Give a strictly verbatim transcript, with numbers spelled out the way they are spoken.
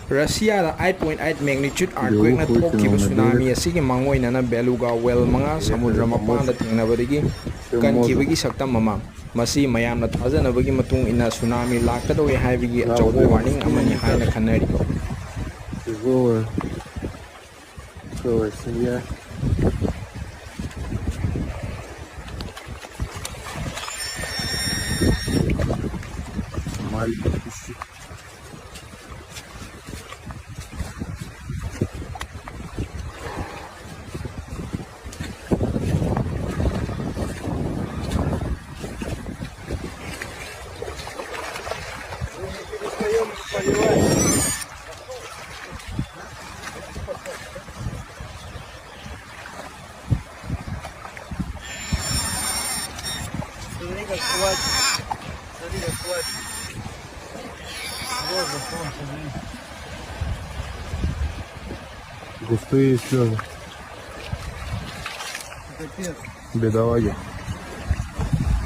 ꯔꯁꯤꯌꯥꯗ eight point eight magnitude earthquakeꯅ ꯊꯣꯛꯈꯤꯕ tsunami ꯑꯁꯤꯒꯤ ꯃꯥꯡꯑꯣꯏꯅꯅ ꯕꯦꯂꯨꯒꯥ whale ꯃꯉꯥ ꯁꯃꯨꯗ꯭ꯔ ꯃꯄꯥꯟꯗ ꯊꯦꯡꯅꯕꯗꯒꯤ ꯀꯟꯈꯤꯕꯒꯤ ꯁꯛꯇꯝ ꯑꯃ꯫ ꯃꯁꯤ ꯃꯌꯥꯝꯅ ꯊꯥꯖꯅꯕꯒꯤ ꯃꯇꯨꯡ ꯏꯟꯅ ꯁꯨꯅꯥꯃꯤ ꯂꯥꯛꯀꯗꯧꯔꯦ ꯍꯥꯏꯕꯒꯤ ꯑꯆꯧꯕ warning ꯑꯃꯅꯤ ꯍꯥꯏꯅ ꯈꯟꯅꯔꯤ꯫ Тяжелая, целая семья. Маленький кусочек. Смотри, как плачет. Смотри, как плачет. Боже, солнце, блин. Густые слезы. Капец. Бедолаги.